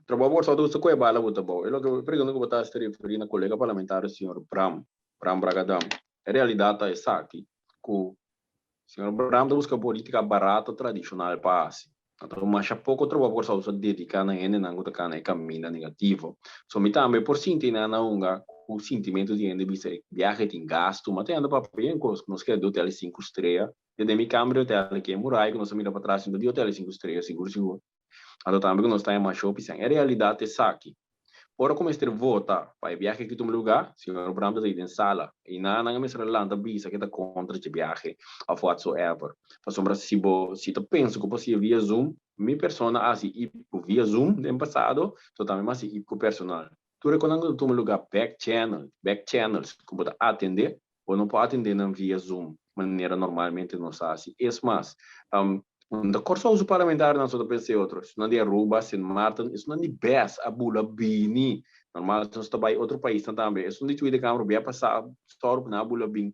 Trabou por sa gusta koe bala bo ta bou. E loke pregunta ku bo ta hasi ta referí na kolega parlamentario señor Bram, Bram Bragadam. E realidat ta esaki, ku señor Bram ta buska polítika barato tradishonal pa hasi. Anto masha poko trabou por sa usa dediká na hendenan ku ta kana e kaminda negativo. So mi tambe por sinti nan na hunga ku sintimentu di hende bisa e biahe tin gastu, ma ta yanda papia en kos ku nos keda di hotel di sinku strea. Den mi kamber di hotel aki e murai ku nos a mira patras no di hotel di sinku strea sigur sigur. Anto tambe ku nos ta yama show pisan. E realidat esaki. Ora ku mester vota pa e biahe aki tuma lugá, señor Bram ta ei den sala. I nan nan a mester a lanta bisa ke ta kontra dje biahe òf whatsoever. Pasobra si bo si ta pensa ku por siña via Zoom, mi persona a hasi ipko via Zoom den pasado, so tambe mi a hasi ipko personal. Tur e konan ku ta tuma lugá back channel, back channels, ku bo ta atendé, Bo no por atendé nan via Zoom manera normalmente nos a hasi. Es mas, unda Kòrsou su parlamentarionan so ta pensa e otro. Esunnan di Aruba, Sint Maarten, esunnan di bes a bula bini. Normal nos ta bai otro paisnan tambe. Esun di Tweede Kamer bia pasá sòru ku nan a bula bin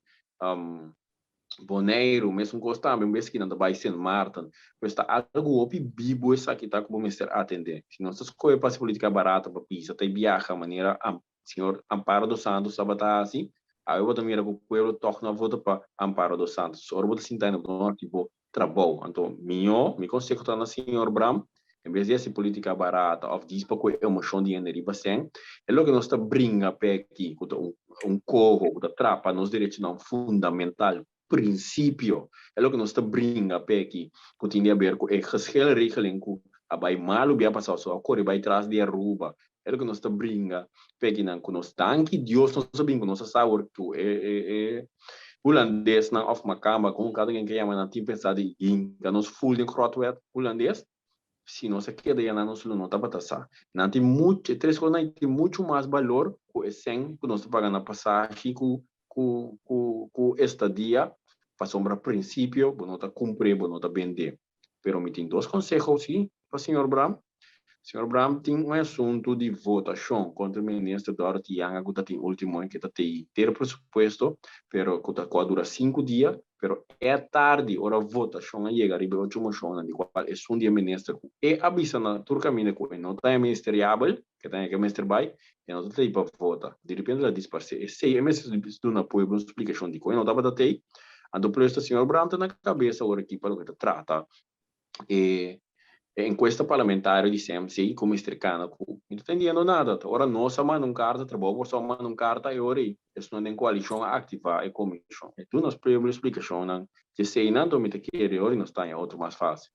Boneiru, mesun kos tambe un bes ki nan ta bai Sint Maarten. Pues ta algu hopi bibu esaki ta ku bo mester atendé. Si nos ta skohe pa hasi polítika barata pa pisa ta e biaha manera Señor Amparo dos Santos tabata hasi, awe bo ta mira ku pueblo tòg no a vota pa Amparo dos Santos. Ora bo ta sinta ainda bo no hasi bo trabou. Anto mihó, mi konseho ta na señor Bram, en bes di hasi polítika barata òf djis pa ku e emoshon di hende riba sèn, e loke nos ta bringa p'e aki, ku ta un koho ku ta trapa nos derechonan fundamental, prinsipio, e loke nos ta bringa p'e aki, ku tin di haber ku e geschilregeling ku a bai malu bia pasau, so a kore bai tras di Aruba, e loke nos ta bringa p'e akinan, ku nos danki Dios nos a bin ku nos a sa awor ku e e e hulandesnan òf makamba, komo kada ken ke yama nan, tin pensa di hinka nos ful den grotwet hulandes, si nos a keda ya nan nos lo no tabata sa. Nan tin mucho, e tres kosnan ei tin mucho mas balor ku e sèn ku nos ta paga na pasashi ku ku ku ku estadia, pasobra prinsipio bo no ta kumpr'é, bo no ta bend'é. Pero mi tin dos konseho si pa señor Bram. Señor Bram tin un asuntu di votashon kontra minister Dorothy Janga ku ta tin ultimo ke ta tei ter presupuesto, pero ku ta ku a dura sinku dia, Pero e tardi ora votashon a yega riba e ocho moshonnan di kual esun di e minister ku e a bisa na tur kaminda ku e no ta e ministeriabel, ke ta e ke mester bai, e no ta tei pa vota. Di repente el a disparsé. Esei e mester duna pueblo un splikashon dikon e no tabata tei. Anto plus ta señor Brandt na kabesa ora aki pa loke ta trata e encuesta parlamentario di CMC cu mester cana cu mi no ta entiendo nada. Ta ora nos a manda un carta, Trabou por a manda un carta e ora ey esnan den coalicion a activa e comision. E duna nos pueblo explicacionnan djeseinan, anto mi ta kere ora nos ta haña otro mas facil.